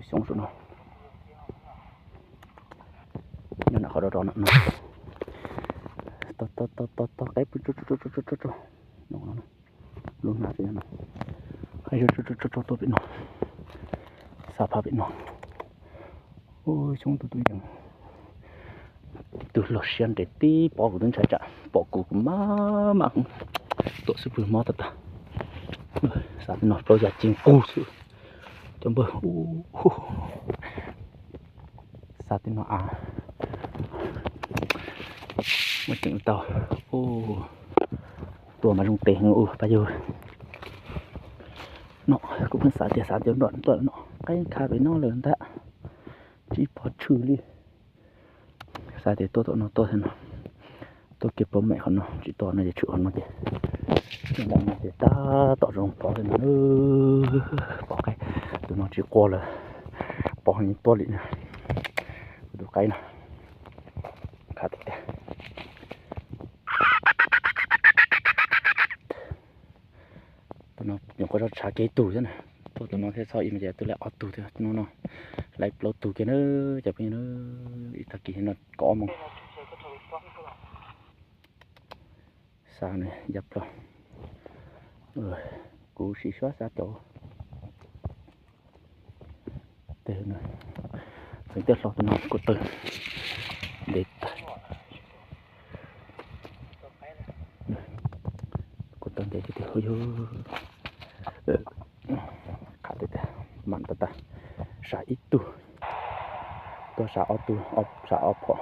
Xyoob saum no. Nyob nram qhov rau rau no. Tog tog tog tog tog qaib pw tso tso tso tso tso. Lub hnab tso no. Qaib tso tso tso tso tuaj pem no. Xa phab pem no. Ua xyoob tus tus yees. Tus luag siab ntev tib pob kuv twb ntshai tsam pom kuv kuv maj mam tuam xub pwg mob tag tag. Xa pem no plaub yas ci qug xwb. Cov npawg, xa tej no a, muaj tseem tau. Tua mas zoo tes heev ua pab yug. No kuv pheej xav tias xav tias nram tuaj no qaib kha pem no lawm ntag, tsis pom tshwm li. Xav tias tuaj tom no tuaj thiab no, tuaj kiag pab meem qhov no tsis tuaj no ces tshwm qhov no ces, no ces tab tom zoo pov thiab no. Pov qaib, tus no tsis qua lawm, pov heev tuaj li na. Kuv tus qaib no, khav tiag tiag. Tus no nyuam qhuav tso tshav kiag ib tug thiab na, tuaj tus no thiab txhob ib me ces twb laib ob tug thiab no no, laib plaub tug kiag na, cov phooj ywg na. Ib tag kis no kaum ob moos. Xa nws ya plog, kuv sim suab xa cov teg no, txeev tej hlo tus no kuv taw ntev tag, kuv taw ntev tiag tiag. Qhav tiag tiag, mam tag tag, sa ib tug, tuaj sa ob tug, sa ob phom.